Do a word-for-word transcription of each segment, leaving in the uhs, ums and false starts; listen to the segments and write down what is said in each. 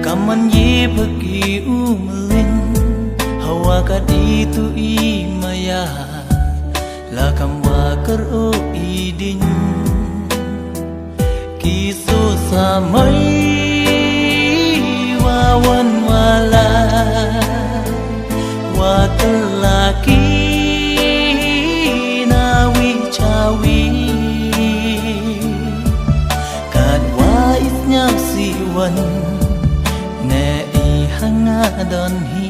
Kamman ye pha ki u mlin, hawa ka di tu i maya, la kamwa kar o i din. Ki so samai wa wan wa la, wa kylla ki na wi cha wi. Katwa i sñiaw si wan, ne i hanga don hi.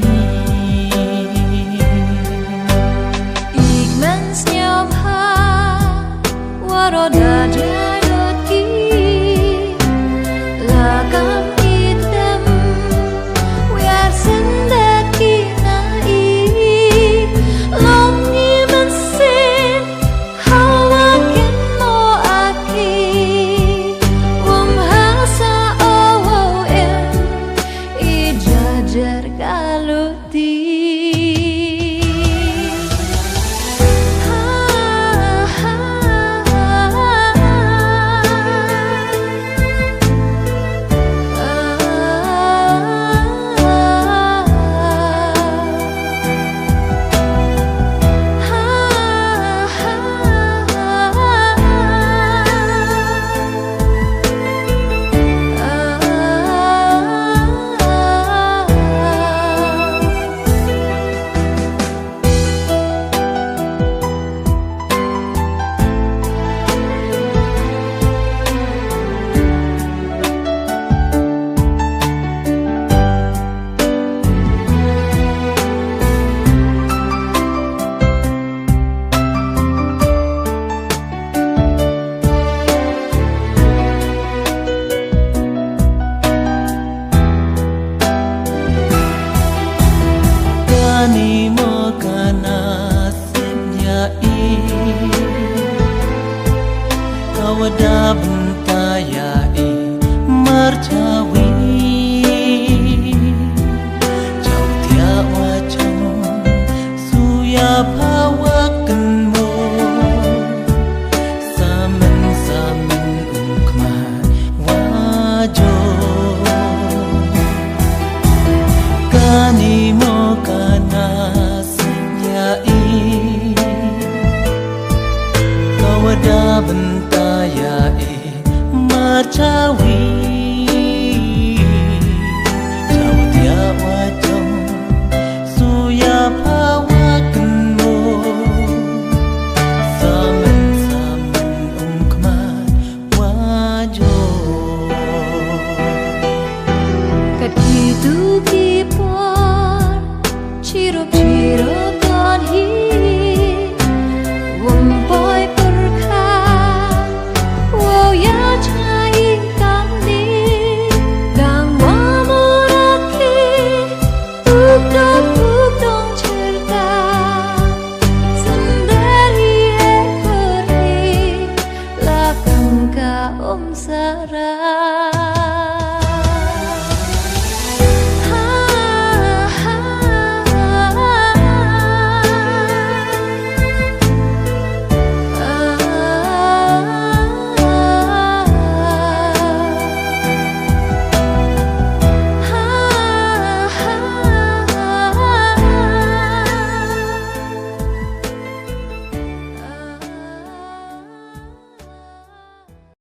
I kmen sñiaw bha, waroh da